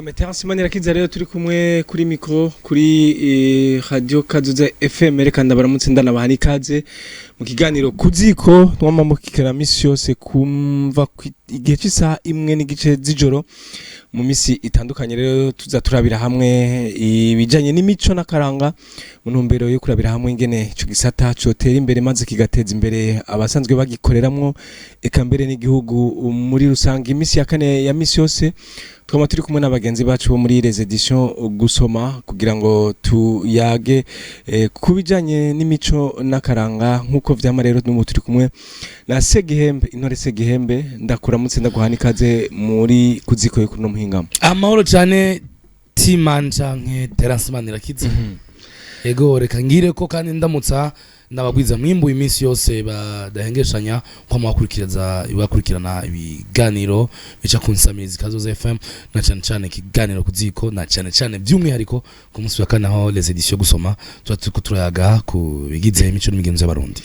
Ego Terence Manirakiza rero turi kumwe kuri micro kuri Radio Kazoza FM. Reka ndabaramutse, ndanabaha n'ikaze mu kiganiro Kuziko twama mukikera misi yose kumva igihe cy'isaha 1:30 z'ijoro mu misi itandukanye. Rero tuza turabira hamwe ibijanye n'imico n'akaranga mu ntumbero yo kurabira hamwe ingene ico gisata cotera imbere maze kigateza imbere abasanzwe bagikoreramwo, eka mbere n'igihugu muri rusange. Imisi ya kane ya misi yose twama turi kumwe n'abagenzi bacu bo muri Les Editions Gusoma kugira ngo tuyage ku bijanye n'imico n'akaranga nk'uko vyama. Rero n'ubu turi kumwe na Segihembe, Intore Segihembe. Ndakuramutse, ndaguha n'ikaze muri Kuziko yo kuri no muhingamo. Amahoro cyane, Timan canke Terence Manirakiza. Ego, reka ngire ko kandi ndamutsa ndabagwiza mwimbu iminsi yose badahengeshanya ko mwakurikiriza bakurikirana ibiganiro bica ku nsamirizi Kazoza FM, na cyane cyane ikiganiro Kuziko, na cyane cyane by'umwihariko ku munsi wa kane aho Les Editions Gusoma tuba turiko turayaga ku bigize imico n'imigenzo y'Abarundi.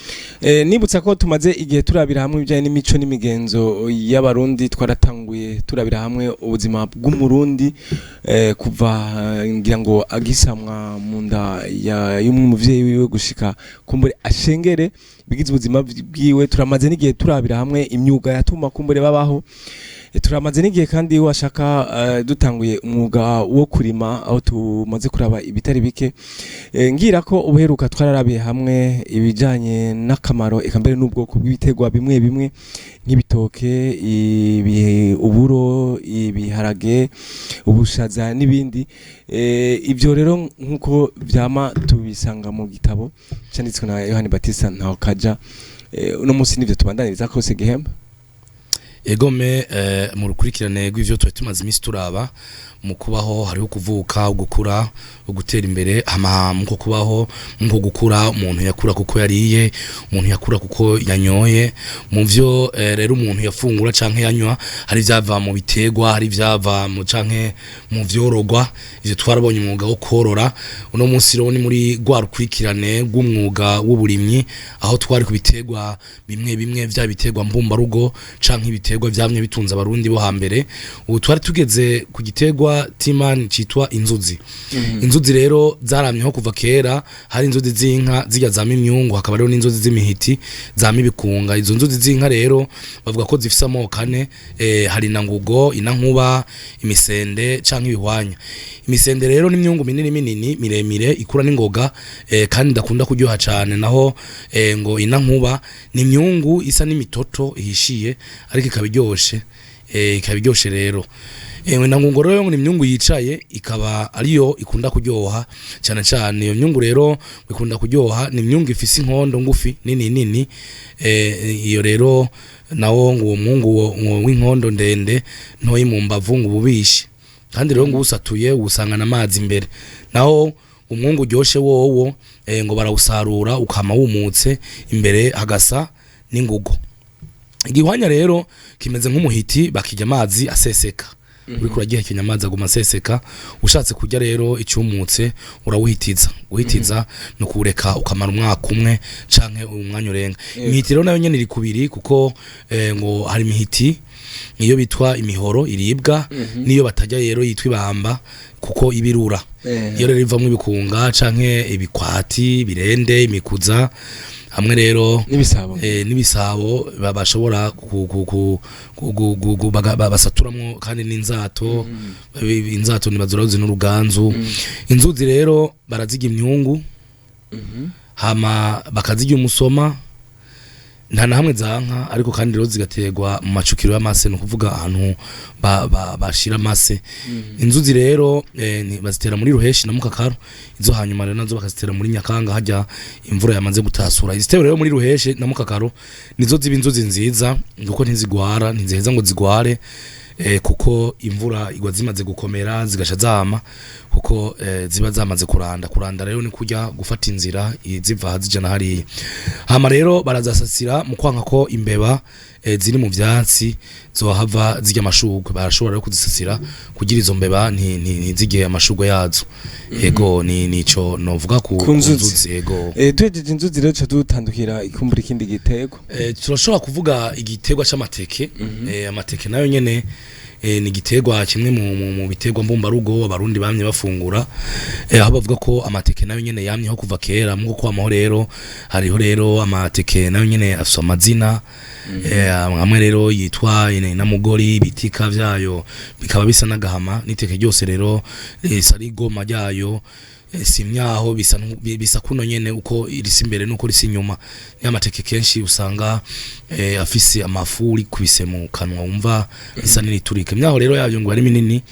Nibutsa ko tumaze igihe turabira hamwe ibijanye n'imico n'imigenzo y'Abarundi. Twaratanguye turabira hamwe ubuzima bw'Umurundi kuva ngira ngo agisamwa mu nda y'umuvyeyi wiwe gushika kumbure ashengere, bigize ubuzima bwiwe. Turamaze n'igihe turabira hamwe imyuga yatuma kumbure babaho. Turamaze n'igihe kandi washaka dutanguye umwuga wo kurima, aho tumaze kuraba ibitari bike. Ngira ko ubuheruka twararabiye hamwe ibijanye n'akamaro, eka mbere n'ubwoko bw'ibiterwa bimwe bimwe nk'ibitoke, uburo, ibiharage, ubushaza n'ibindi. Ibyo rero nk'uko vyama tubisanga mu gitabo canditswe na Yohani Batista Ntawakaja. Uno munsi nivyo tubandaniriza kose, Gihemba. Egome, mu rukurikirane rw'ivyo twari tumaze iminsi turaba mu kubaho, hariho kuvuka, gukura, gutera imbere. Hama mu kubaho, mu gukura, umuntu yakura kuko yariye, umuntu yakura kuko yanyoye. Mu vyo rero umuntu yafungura canke yanywa, hari ivyava mu biterwa, hari ivyava mu canke mu vyorogwa. Ivyo twarabonye umwuga wo korora. Uno munsi rero ni muri rwa rukurikirane rw'umwuga w'uburimyi, aho twari ku biterwa bimwe bimwe, vya biterwa mbumbarugo canke ibiterwa vyamye bitunze Abarundi bo hambere. Ubu twari tugeze ku giterwa, Timan, citwa inzuzi. Inzuzi rero zaramyeho kuva kera. Hari inzuzi z'inka zirya zama imyungu, hakaba rero n'inzuzi z'imihiti zama ibikunga. Izo nzuzi z'inka rero bavuga ko zifise amoko ane. Hari inangugo, inankuba, imisende canke ibihwanya. Imisende rero ni imyungu minini minini miremire ikura n'ingoga, kandi idakunda kuryoha cane. Naho ngo inankuba ni imyungu isa n'imitoto ihishiye, ariko ikaba iryoshe, ikaba iryoshe rero. Inangungo rero ngo ni imyungu yicaye, ikaba ariyo ikunda kuryoha cyane cyane. Iyo myungu rero ikunda kuryoha ni imyungu ifise inkondo ngufi nini nini. Iyo rero nawo ngo uwo mwungu w'inkondo ndende ntoyi mu mbavu ngo ububishe, kandi rero ngo usatuye usangana amazi imbere. Naho umwungu uryoshe wowo ngo barawusarura ukama wumutse, imbere hagasa n'ingugo. Igihwanya rero kimeze nk'umuhiti, bakijya amazi aseseka. Uriko uragihekenya amazi aguma aseseka. Ushatse kurya rero icyumutse urawuhitiza. Guhitiza ni ukuwureka ukamara umwaka umwe canke umwanya urenga. Imihiti rero nayo nyene iri kubiri, kuko ngo hari imihiti iyo bitwa imihoro iribwa, niyo batarya rero yitwa ibamba kuko ibirura. Iyo rero ivamwo ibikunga canke ibikwati, birende, imikuza, hamwe rero n'ibisabo. N'ibisabo bashobora basaturamwo kandi n'inzato. Inzato ntibazurazi n'uruganzu. Inzuzi rero baraziga imyungu, hama bakazirya umusoma, nta na hamwe zanka. Ariko kandi rero zigaterwa mu macukiro y'amase, ni ukuvuga ahantu bashira amase. Inzuzi rero bazitera muri ruheshi na mukakaro. Izo hanyuma rero nazo bakazitera muri nyakanga, hajya imvura yamaze gutasura. Izitewe rero muri ruheshi na mukakaro nizo ziba inzuzi nziza, kuko ntizigwara, ntiziheza ngo zigware, kuko imvura igwa zimaze gukomera, zigasha zama, kuko ziba zamaze kuranda. Kuranda rero ni kurya gufata inzira ziva aha zija na hariya. Hama rero barazasasira mu kwanka ko imbeba ziri mu vyatsi zohava zirya amashurwe. Barashobora rero kuzisasira kugira izo mbeba ntizirye amashurwe yazo. Ego, ni nico novuga ku nzuzi. Ego. Tuhejeje inzuzi rero tuca dutandukira ikumbura ikindi giterwa. Turashobora kuvuga igiterwa c'amateke. Amateke nayo nyene Ni igiterwa kimwe mu biterwa mbumbarugo abarundi bamye bafungura, aho bavuga ko amateke nayo nyene yamyeho kuva kera. Mu kwamaho rero hariho rero amateke nayo nyene afise amazina, amwe rero yitwa inamugori, ibitika vyayo bikaba bisa n'agahama, n'iteke ryose rero risa n'igoma ryayo, si imyaho, bisa bisa kuno nyene uko irisa imbere nuko risa inyuma. Ni amateke kenshi usanga afise amafu, uri kubise mu kanwa wumva risa n'iriturika. Imyaho rero yayo ngo ari minini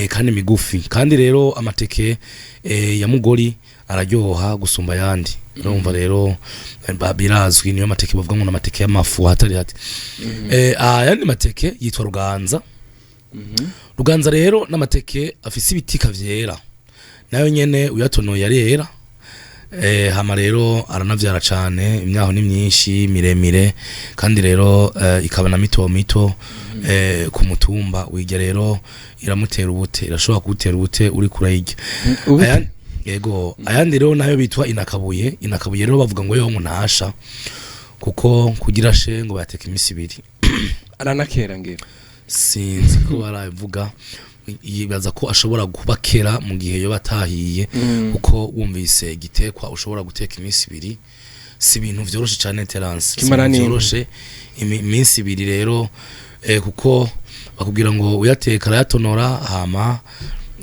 kandi migufi. Kandi rero amateke ya mugori araryoha gusumba ayandi. Urumva rero birazwi, niyo mateke bavuga ngo n'amateke y'amafu hatari hati. Ayandi mateke yitwa ruganza. Ruganza rero n'amateke afise ibitika vyera, nayo nyene uyatonoye arera. Hama rero aranavyara cane, imyaho ni myinshi miremire, kandi rero ikaba na mito mito. Ku mutumba wirya rero iramutera ubute, irashobora kugutera ubute uriko urayirya. Ubute? Yego, ayandi rero nayo bitwa inakabuye. Inakabuye rero bavuga ngo yo ngo ntasha, kuko kugira she ngo bayateka imisi ibiri. Aranakera ngira. Sinzi ko baravuga, yibaza ko ashobora kuba kera mu gihe yo batahiye, kuko wumvise igitekwa ushobora guteka iminsi ibiri, si ibintu vyoroshe cane, Terence, si Kimara ibintu n'imwe. vyoroshe iminsi ibiri rero, kuko bakubwira ngo uyateka arayatonora, hama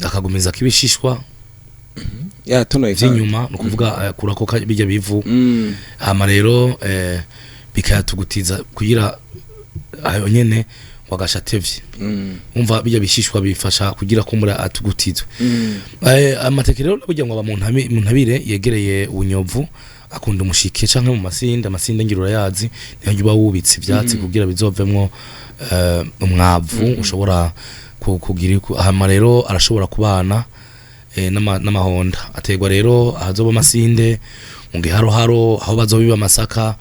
akagumiza kibishishwa Yatonoye kandi. vy'inyuma, ni ukuvuga akurako bijya bivu, hama rero bikayatugutiza kugira ayo nyene wagasha atevye. Umva, bijya bishishwa bifasha kugira kumbura atugutizwe. Amateke rero burya ngo aba mu mu ntabire yegereye ubunyovu, akunda umushike canke mu masinde. Amasinde ngira urayazi, niyo uba wubitse ivyatsi kugira bizovemwo umwavu ushobora kugira hama rero arashobora kubana n'amahonda. Aterwa rero ahazoba amasinde, mu giharoharo, aho bazobiba amasaka,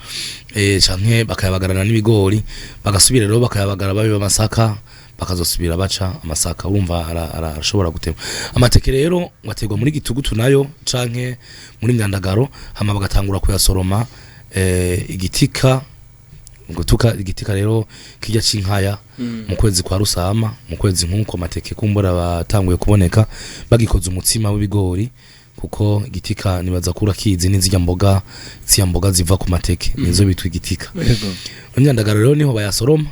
canke bakayabagarana n'ibigori, bagasubira rero bakayabagara babiba amasaka, bakazosubira baca amasaka. Urumva arashobora gutema amateke rero ngo aterwa muri gitugutu nayo canke muri myandagaro, hama bagatangura kuyasoroma igitika gutuka igitika rero kijya cinkaya mu kwezi kwa rusama, mu kwezi nk'uko amateke kumbura batanguye kuboneka, bagikoze umutsima w'ibigori, kuko igitika nibaza kura kizi n'izirya mboga, zirya mboga ziva ku mateke nizo bitwa igitika. Yego. Imyandagaro rero niho bayasoroma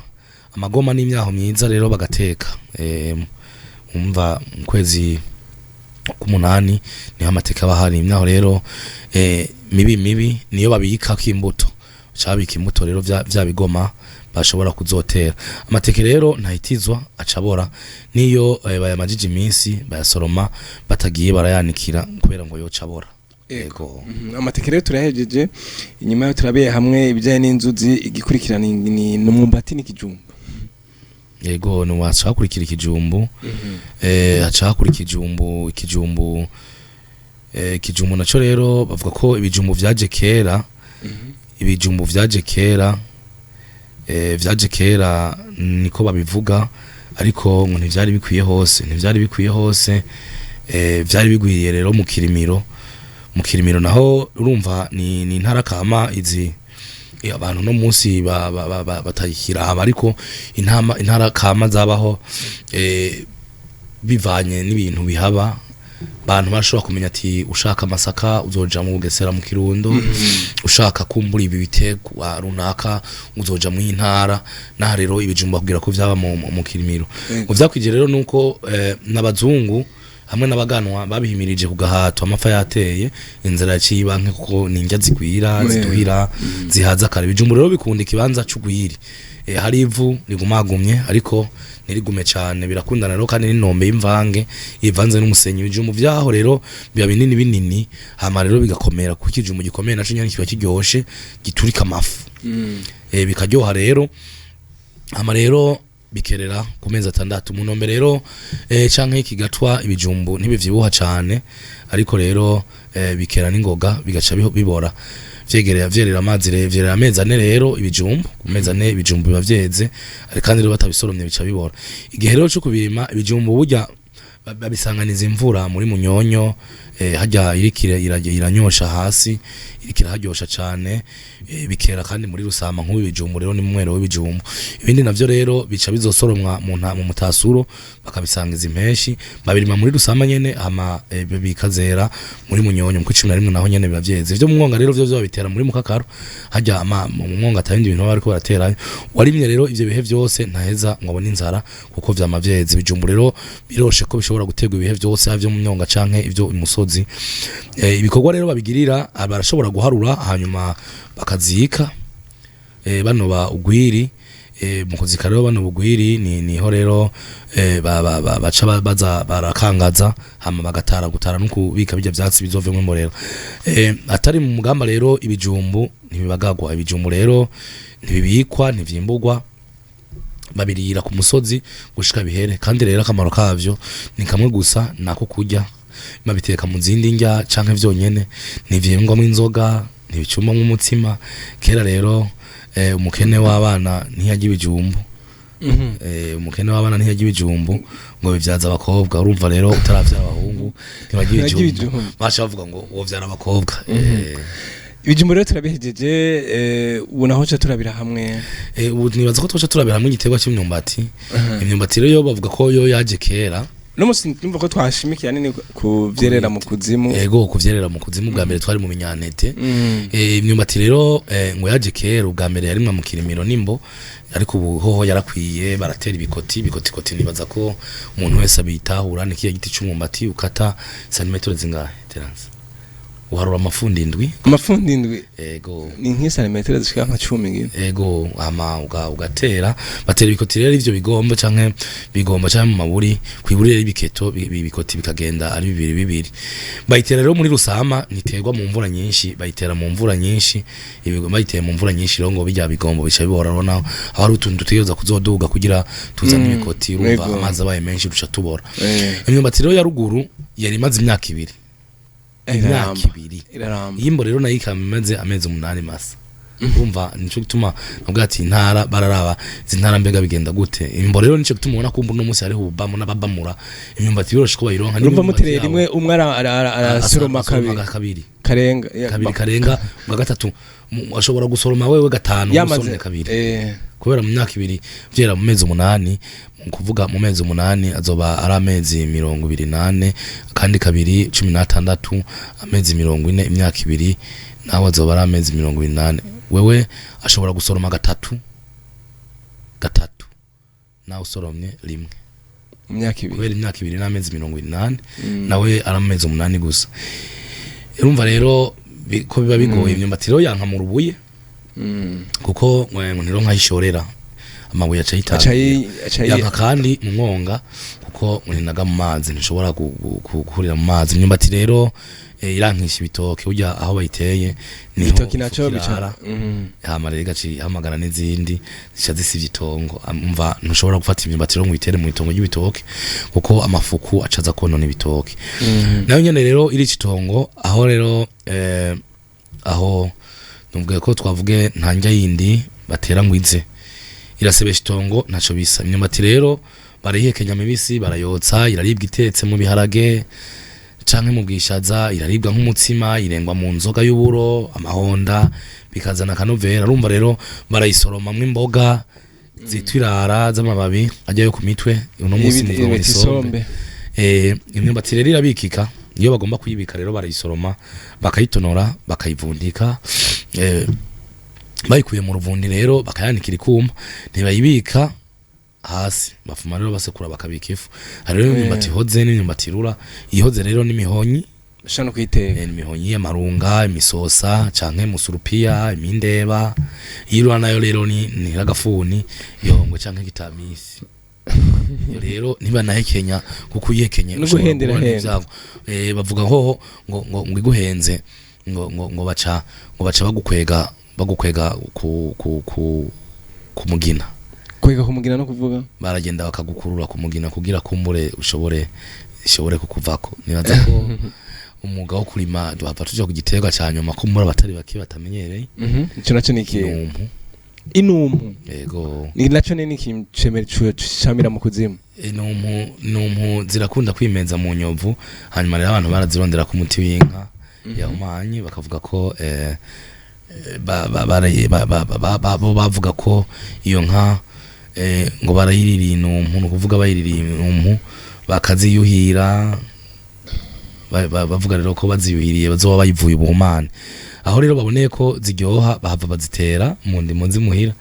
amagoma n'imyaho myiza rero bagateka. Umva, mu kwezi k'umunani niho amateke aba ahari. Imyaho rero mibi mibi niyo babikako imbuto, cabika imbuto rero vya bigoma bashobora kuzotera. Amateke rero ntahitizwa, acabora niyo bayamajije iminsi bayasoroma batagiye barayanikira kubera ngo yocabora. Yego. Amateke rero turahejeje, inyuma yo turabeye hamwe ibijyanye n'inzuzi, igikurikirana ni umwumbati n'ikijumbu. Yego, ni wacakurikira ikijumbu, hacakurikira ikijumbu. Ikijumbu, ikijumbu naco rero bavuga ko ibijumbu vyaje kera. Ibijumbu vyaje kera, vyaje kera niko babivuga, ariko ngo ntivyari bikwiye hose, ntivyari bikwiye hose. Vyari bigwiriye rero mu Kirimiro. Mu Kirimiro naho urumva ni intara kama izi, abantu no munsi batayikiraba, ariko intara kama zabaho, bivanye n'ibintu bihaba, abantu bashobora kumenya ati ushaka amasaka uzoja mu Bugesera, mu Kirundo, ushaka kumbura ibi biterwa runaka uzoja mu intara. Naha rero ibijumba kugira ko vyaba mu Kirimiro. Yego. Mu vyakwije rero nuko n'abazungu hamwe n'abaganwa babihimirije ku gahato, amapfa yateye, inzara yaciye ibanke, kuko ninjya zigwira ziduhira zihaza kare. Ibijumbu rero bikunda ikibanza c'ugwiri, hari ivu rigumagumye ariko ntirigume cane, birakundana rero kandi n'inombe y'imvange ivanze n'umusenyi. Ibijumbu vyaho rero biba binini binini, hama rero bigakomera, kuko ikijumbu gikomeye naco nyene kiba kiryoshe, giturika amafu, bikaryoha rero. Hama rero bikerera ku mezi 6 mu ntombe rero, canke ikigatwa. Ibijumbu ntibivyibuha cane, ariko rero bikera n'ingoga, bigaca bibora vyegerera vyerera amazi rero vyerera amezi 4. Rero ibijumbu ku mezi 4 ibijumbu biba vyeze, ariko kandi rero batabisoromye bica bibora. Igihe rero co kubirima ibijumbu burya babisanganiza imvura muri munyonyo. Hajya irikire iranyosha hasi, irikira haryosha cane, bikera kandi muri rusama nk'ubu ibijumbu rero ni mwero w'ibijumbu. Ibindi navyo rero bica bizosoromwa mu mutasuro, bakabisangiza impeshi, babirima muri rusama nyene, hama bikazera muri munyonyo mu 11, naho nyene biba vyeze. Ivyo mu mwonga rero vyo babitera muri mukakaro, hajya ama mu mwonga atabindi bintu baba bariko baraterayo. Warimye rero ivyo bihe vyose ntaheza ngo abone inzara, kuko vyama vyeze. Ibijumbu rero biroshe ko bishobora guterwa ibihe vyose, haba ivyo mu myonga canke ivyo imusozi. Ibikorwa rero babigirira, barashobora guharura hanyuma bakazika, bano ba ugwiri. Mu kuzika rero bano bugwiri ni niho rero baca baza barakangaza, hama bagatara, gutara no kubika bijya vyatsi bizovemwo imborera. Atari mu mugamba rero ibijumbu ntibibagagwa, ibijumbu rero ntibibikwa, ntivyimburwa, babirira ku musozi gushika bihere. Kandi rero akamaro kavyo ni kamwe gusa, nako kurya. Babiteka mu zindi ndya canke vyonyene, ntivyengwamwo inzoga, ntibicumamwo umutsima. Kera rero umukene w'abana ntiyarya ibijumbu. Umukene w'abana ntiyarya ibijumbu, ngo bivyaza abakobwa. Urumva rero utaravyara abahungu ntibarya Ntibarya ibijumbu. Ibijumbu. Baca bavuga ngo wovyara abakobwa. Ibijumbu rero turabihejeje, ubu naho ca turabira hamwe. Ubu nibaza ko twoca turabira hamwe igiterwa c'imyumbati. Imyumbati rero yo bavuga ko yo yaje kera. No musi ndumva ko twashimikiye nini ku vyerera mu kuzimu. Ego, kuvyerera mu kuzimu bwa mbere twari mu minyantete. Imyumbati rero ngo yaje kera, ubwa mbere yarimwa mu Kirimiro n'Imbo, ariko ubu hoho yarakwiye, baratera ibikoti. Ibikotikoti nibaza ko umuntu wese abitahura, ni kiya giti c'umwumbati ukata santimetero zingahe, Terence? Uharura amafundi 7. Amafundi 7? Ego. Ni nk'isantimetero zishika nka 10 ngira. Ego, hama ugatera, batera ibikoti rero ivyo bigomba canke bigomba canke mu maburi, kwiburi rero ibiketo ibikoti bikagenda ari bibiri bibiri. Bayitera rero muri rusama, ntiterwa mu mvura nyinshi. Bayitera mu mvura nyinshi, ibigomba bayiteye mu mvura nyinshi rero ngo bijya bigombo bica bibora. Rero naho aho hari utuntu dutegereza kuzoduga kugira tuzane ibikoti, urumva amazi abaye menshi duca tubora. Imyumbati rero ya ruguru yari imaze imyaka 2, imyaka Iraramba. 2. Iraramba. Iyimbo rero nayo ikaba imaze amezi 8 masa. Urumva nico gituma navuga ati intara bararaba izi ntara mbega bigenda gute. Imbo rero nico gituma ubona ko uno munsi hariho ububamu n'ababamura imyumbati, yoroshe ko bayironka. Urumva n'imyumbati mutereye yabo rimwe, umwe arasoroma kabiri. Kabiri. Karenga. Kabiri karenga, ubwa gatatu ashobora gusoroma wewe gatanu, yamaze usoromye kabiri, kubera mu myaka 2 vyera mu mezi 8, mu kuvuga mu mezi 8 azoba ari amezi 24, kandi kabiri 16, amezi 40. Imyaka 2 nawe azoba ari amezi 24. Wewe ashobora gusoroma gatatu gatatu, nawe usoromye rimwe. Mu myaka 2. Kubera imyaka 2 n'amezi 48, nawe ari amezi 8 gusa. Urumva rero ko biba bigoye. Imyumbati rero yanka mu rubuye, kuko ngo ntironka aho ishorera, amabuye aca aca yitangira. Aca Yanka kandi mu mwonga, kuko ngo ntinaga mu mazi, ntishobora gukurira mu mazi. Imyumbati rero irankisha ibitoke, burya aho bayiteye niho ibitoki naco ifu bica irara. Hama rero igaca ihamagara n'izindi zica zisivya itongo. Umva ntushobora gufata imyumbati rero ngo uyitere mu itongo ry'ibitoke, kuko amafuku aca aza konona ibitoke. Nayo nyene rero irica itongo. Aho rero aho nuvuga ko twavuge nta ndya yindi batera ngo ize irasebesha itongo, ntaco bisa. Imyumbati rero barayihekenya mibisi, barayotsa, iraribwa itetse mu biharage canke mu bwishaza, iraribwa nk'umutsima, irengwa mu nzoga y'uburo, amahonda, bikazana akanovera. Urumva rero barayisoromamwo imboga zitwa irara z'amababi ajyayo ku mitwe, uno munsi muvuga ngo ni Ibita isombe. isombe. Imyumbati rero irabikika. Iyo bagomba kuyibika rero barayisoroma, bakayitonora, bakayivundika. Bayikuye mu ruvundi rero bakayanikira ikuma, ntibayibika hasi, bafuma rero basekura bakabika ifu. Hari rero imyumbati ihoze n'imyumbati irura. Ihoze rero n'imihonyi. Ushobora no kuyiteka. N'imihonyi, amarunga, imisosa canke musurupiya, imindeba. Irura nayo rero ni agafuni, yongwe canke gitamisi. Iyo rero ntibanahekenya, kuko uyihekenye No ushobora guhendera guhura henda. n'ivyago. Bavuga hoho ngo iguhenze ngo baca bagukwega ku mugina. Kwega kumugina no kuvuga Baragenda bakagukurura ku mugina kugira kumbure ishobore kukuvako. Nibaza ko umwuga wo kurima duhava tuja ku giterwa ca nyuma, kumbura abatari bake batamenyereye. Ico naco ni ikihe? Numpu. Inumpu? Yego. Ni naco ni ikintu camira mu kuzimu. Inumpu zirakunda kwimeza mu nyovu, hanyuma rero abantu barazirondera ku muti w'inka yahumanye, bakavuga ko bo bavuga ko iyo nka ngo barayiririye inumpu, ni ukuvuga bayiririye inumpu bakaziyuhira, bavuga rero ko baziyuhiriye bazoba bayivuye ubuhumane. Aho rero baboneye ko ziryoha, bahava bazitera mu ndimo zimuhira,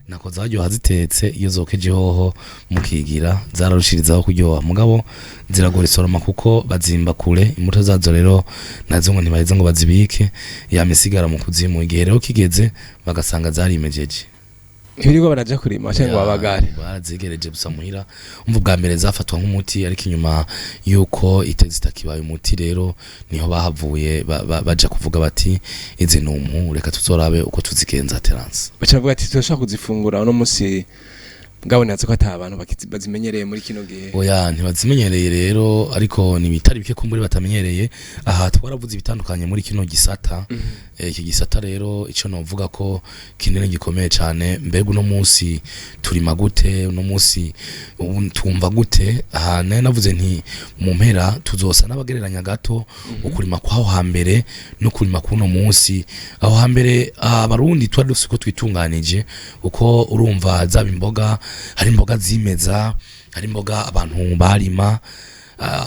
nako zaryoha zitetse. Iyo zokeje hoho mukigira zararushirizaho kuryoha, mugabo ziragora isoroma kuko bazimba kure. Imbuto zazo rero nazo ngo ntibaheza ngo bazibike, yama isigara mu kuzimu. Igihe rero kigeze bagasanga zarimejeje. Ntibirirwa baraja kurima canke ngo babagare? Barazegereje gusa muhira. Umva, ubwa mbere zafatwa nk'umuti, ariko inyuma yuko ite zitakibaye umuti rero niho bahavuye baja kuvuga bati izi numpu reka tuzorabe uko tuzigenza, Terence. Baca bavuga ati turashobora kuzifungura uno musi, mugabo nibaza ko ata abantu bazimenyereye muri kino gihe. Oya, ntibazimenyereye rero, ariko ni bitari bike kumbure batamenyereye. Aha twaravuze ibitandukanye muri kino gisata. Iki gisata rero, ico novuga ko kinini gikomeye cane, mbega uno munsi turima gute? Uno munsi ubu twumva gute? Aha nari navuze nti mu mpera tuzosa n'abagereranya gato ukurima kwaho hambere no kurima kuno munsi. Aho hambere abarundi twari dufise uko twitunganije, uko urumva zaba imboga, hari imboga zimeza, hari imboga abantu barima.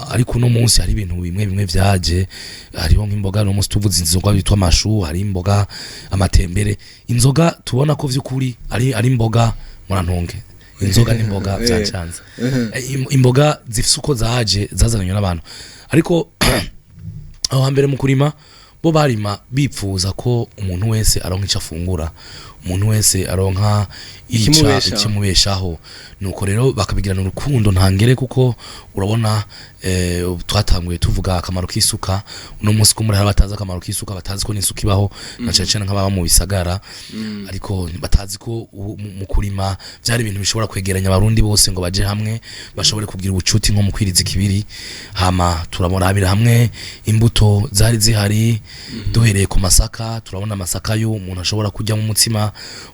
Ariko uno munsi hari ibintu bimwe bimwe vyaje, hariho nk'imboga, uno munsi tuvuze inzoga bitwa amashu, hari imboga amatembere, inzoga tubona ko vy'ukuri ari imboga, murantunge, inzoga n'imboga vyancanze. Imboga zifise uko zaje zazananywe n'abantu, ariko aho hambere mu kurima bo barima bipfuza ko umuntu wese aronka ico afungura, umuntu wese aronka ica Ikimubeshaho. Ikimubeshaho. Nuko rero bakabigirana urukundo ntangere, kuko urabona twatanguye tuvuga akamaro k'isuka. Uno munsi ko muri hari batazi akamaro k'isuka, batazi ko n'isuka ibaho, na cane cane nk'ababa mu bisagara, ariko batazi ko mu kurima byari ibintu bishobora kwegeranya abarundi bose ngo baje hamwe bashobore kugira ubucuti nko mu kwiriza ikibiri. Hama turabonabira hamwe imbuto zari zihari, duhereye ku masaka, turabona amasaka yo umuntu ashobora kurya mu mutsima,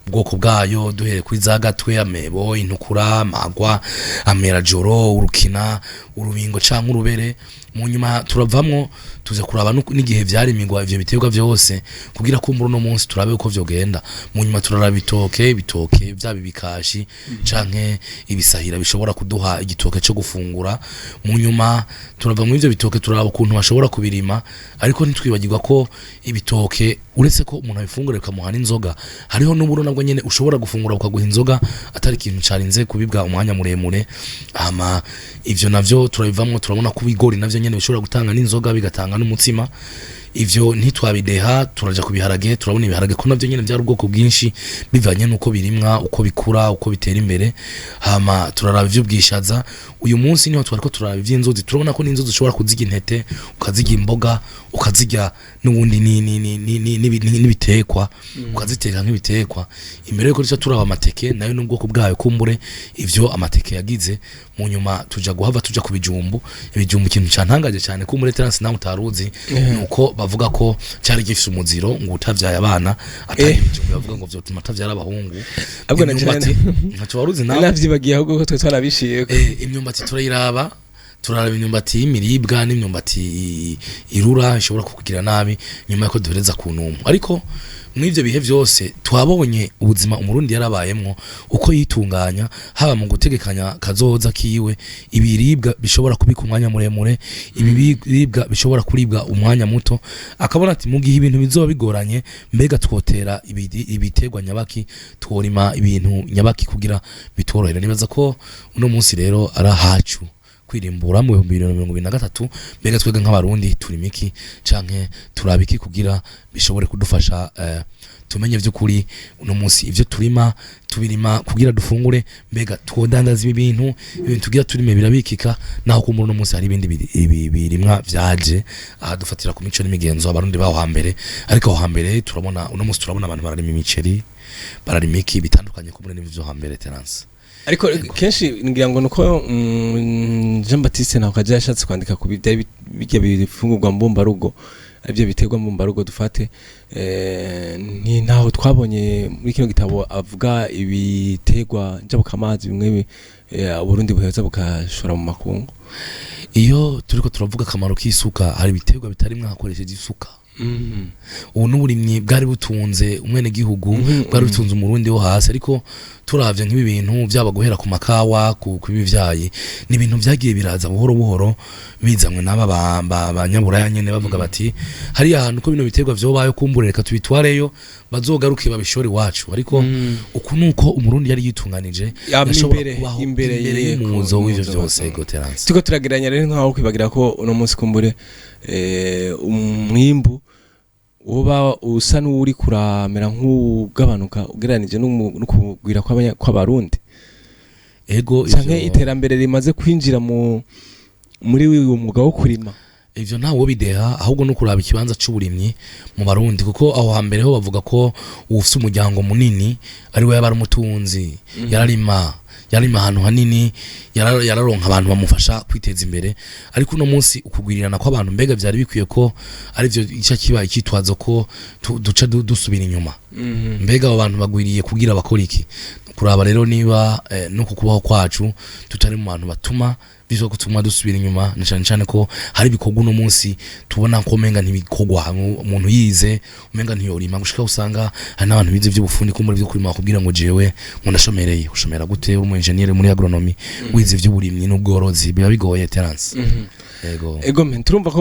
ubwoko bwayo, duhereye kuri za gatwe, amebo, intukura, amagwa, amerajoro, urukina, urubingo canke urubere. Mu nyuma turavamwo tuza kuraba n'igihe vyarimirwa ivyo biterwa vyose, kugira ko muri uno munsi turabe uko vyogenda. Mu nyuma turaraba ibitoke vyaba ibikashi canke ibisahira bishobora kuduha igitoke co gufungura. Mu nyuma turava muri ivyo bitoke, turaraba ukuntu bashobora kubirima, ariko ntitwibagirwa ko ibitoke, uretse ko umuntu abifungura bikamuha n'inzoga, hariho n'uburo nabwo nyene ushobora gufungura bukaguha inzoga, atari ikintu carinze kubibwa umwanya muremure. Hama ivyo navyo turabivamwo, turabona ko ibigori navyo nyene bishobora gutanga n'inzoga, bigatanga n'umutsima. Ivyo ntitwabideha, turaja ku biharage, turabona ibiharage ko navyo nyene byari ubwoko bwinshi bivanye n'uko birimwa, uko bikura, uko bitera imbere. Hama turaraba ivy'ubwishaza. Uyu munsi niho twariko turaraba ivy'inzuzi, turabona ko n'inzuzi ushobora kuzirya intete, ukazirya imboga, ukazirya n'ubundi n'ibitekwa, ukaziteka nk'ibitekwa. Imbere yuko duca turaba amateke nayo n'ubwoko bwayo, kumbure ivyo amateke yagize. Mu nyuma tuja guhava tuja ku bijumbu. Ibijumbu, ikintu cantangaje cyane kumbure, Terence, nawe utaruzi, nuko bavuga ko cyari gifise umuziro ngo utavyaye abana atari ibijumbu, bavuga ngo vyotuma atavyara abahungu. Ahubwo na Imyumbati ntaco waruzi nawe? Navyibagiye, ahubwo ko twe twarabishiye. Imyumbati turayiraba, turaraba imyumbati y'imiribwa n'imyumbati irura ishobora kukugira nabi, nyuma yuko duhereza ku ntumwa. Ariko muri ivyo bihe vyose twabonye ubuzima umurundi yarabayemwo, uko yitunganya, haba mu gutegekanya kazoza kiwe, ibiribwa bishobora kubika umwanya muremure, ibiribwa bishobora kuribwa umwanya muto, akabona ati mu gihe ibintu bizoba bigoranye, mbega twotera ibiterwa nyabaki, tworima ibintu nyabaki kugira bitworohere. Nibaza ko uno munsi rero ari ahacu kwirimbura mu 2023. Mbega twebwe nk'abarundi turima iki canke turaba iki kugira bishobore kudufasha, tumenye vy'ukuri uno munsi ivyo turima tubirima kugira dufungure? Mbega twodandaza ibi bintu? Ibintu tugira turime birabikika? Naho ko muri uno munsi hari ibindi birimwa vyaje aha dufatira ku mico n'imigenzo abarundi baho hambere, ariko aho hambere turabona, uno munsi turabona abantu bararima imiceri, bararima iki bitandukanye kumure n'ivyo vyo hambere, Terence. Ariko kenshi ngira ngo nuko Jean Baptiste Ntawukaja yashatse kwandika ku bijya bijya bifungurwa mbumbarugo. Aribyo biterwa mbumbarugo dufate, ni ntaho twabonye muri kino gitabo avuga ibiterwa njabukamazi bimwe Burundi buheza bukashora mu makungu. Iyo turiko turavuga akamaro k'isuka, hari ibiterwa bitarimwa hakoresheje isuka. Ubu n'uburimyi bwari butunze umwenegihugu, bwari butunze Umurundi wo hasi. Ariko turavye nk'ibi bintu vyaba guhera ku makawa, ku bivyayi, ni ibintu vyagiye biraza buhoro buhoro bizanywe n'aba banyaburaya nyene, bavuga bati hariya hantu ko bino biterwa vyobayo, kumbure reka tubitwareyo, bazogaruke babishore iwacu. Ariko uku nuko Umurundi yari yitunganije, yashobora kubaho imbere imbere y'umuzo w'ivyo vyose. Ego, Terence. Turiko turagereranya rero, nkaho kwibagira ko uno munsi kumbure umwimbu uba usa n'uwuri kuramera nk'ugabanuka ugereranije n'ukugwira kw'Abarundi Ego. canke iterambere rimaze kwinjira muri uwo mwuga wo kurima. Ivyo ntawo bideha, ahubwo no kuraba ikibanza c'uburimyi mu Barundi, kuko aho hambere ho bavuga ko uwufise umuryango munini ari we yaba ari umutunzi. Yararima ahantu hanini, yararonka abantu bamufasha kwiteza imbere. Ariko uno munsi ukugwirirana kw'abantu, mbega vyari bikwiye ko arivyo ica kiba icyitwazo ko duca dusubira inyuma? Mbega abo bantu bagwiriye kugira bakora iki? Kuraba rero niba no kukubaho kwacu tutari mu bantu batuma bizo gutuma dusubira inyuma, na cyane cyane ko hari ibikorwa uno munsi tubona ko umenga ntibikorwa. Umuntu yize umenga ntiyorima, gushika usanga hari n'abantu bize ivy'ubufundi ko muri byo kurima bakubwira ngo jewe ngo ndashomereye. Ushomera gute uri umu engineer muri agronomie, wize ivy'uburimyi n'ubworozi? Biba bigoye, Terence. Yego. Ego mpe, turumva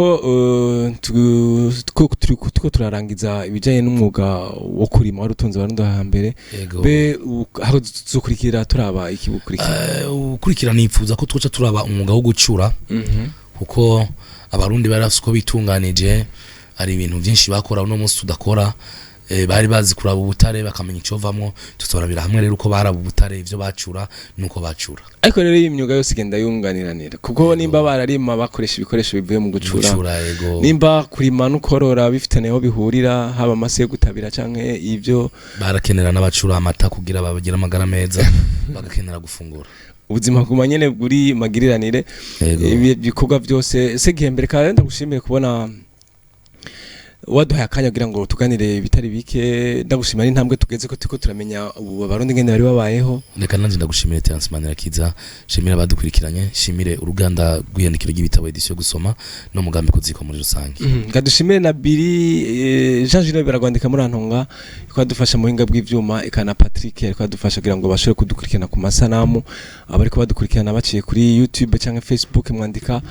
ko turiko turarangiza ibijanye n'umwuga wo kurima wari utunze Abarundi hambere. Be aho tuzokurikira turaba iki bukurikira? Ukurikira nipfuza ko twoca turaba umwuga wo gucura, kuko Abarundi bari bafise uko bitunganije. Hari ibintu byinshi bakora uno munsi tudakora. Bari bazi kuraba ubutare bakamenya icovamwo. Tuzorabira hamwe rero uko baraba ubutare, ivyo bacura nuko bacura. Ariko rero iyi myuga yose igenda yunganiranira, kuko nimba bararima bakoresha ibikoresho bivuye mu gucura, Gucura, ego. nimba kurima no korora bifitanye aho bihurira, haba amase yo gutabira canke ivyo. Barakenera n'abacura amata kugira bagire amagara meza, bagakenera gufungura. Ubuzima buguma nyene buri magiriranire. Ibi bikorwa byose se gihembere kandi ndagushimiye kubona waduhaye akanya kugira ngo tuganire ibitari bike. Ndagushimira n'intambwe tugeze ko turiko turamenya ubu Abarundi ngene bari babayeho. Reka nanje ndagushimire, Terence Manirakiza, shimire abadukurikiranye, shimire uruganda rw'iyandikiro ry'ibitabo Edition Gusoma no mugambi kuziko muri rusange. Ngadushimire na Billy Jean Julien baragwandika muri Antonga ikwadufasha mu buhinga bw'ivyuma, eka na Patrick ariko adufasha kugira ngo bashobore kudukurikirana ku masanamu. Abariko badukurikirana baciye kuri YouTube canke Facebook, mwandika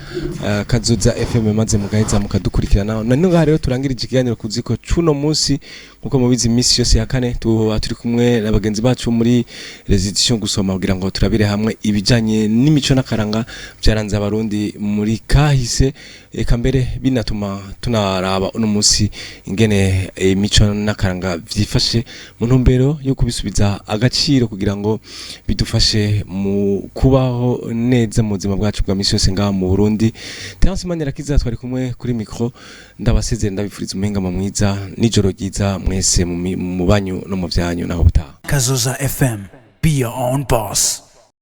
Kazoza FM maze mugaheza mukadukurikirana. Na none ngaha rero turangirije ikiganiro kuziko cuno munsi. Nkuko mubizi, iminsi yose ya kane tuba turi kumwe na bagenzi bacu muri Edition Gusoma kugira ngo turabire hamwe ibijanye n'imico n'akaranga byaranze Abarundi muri kahise, eka mbere binatuma tunaraba uno munsi ingene imico n'akaranga vyifashe mu ntumbero yo kubisubiza agaciro kugira ngo bidufashe mu kubaho neza mu buzima bwacu bwa misi yose ngaha mu Burundi. Terence Manirakiza twari kumwe kuri micro, ndabasezera, ndabifuriza umuhingamo mwiza n'ijoro ryiza mwese mu banyu no mu vyanyu. Naho butaha. Kazoza FM. Be your own boss.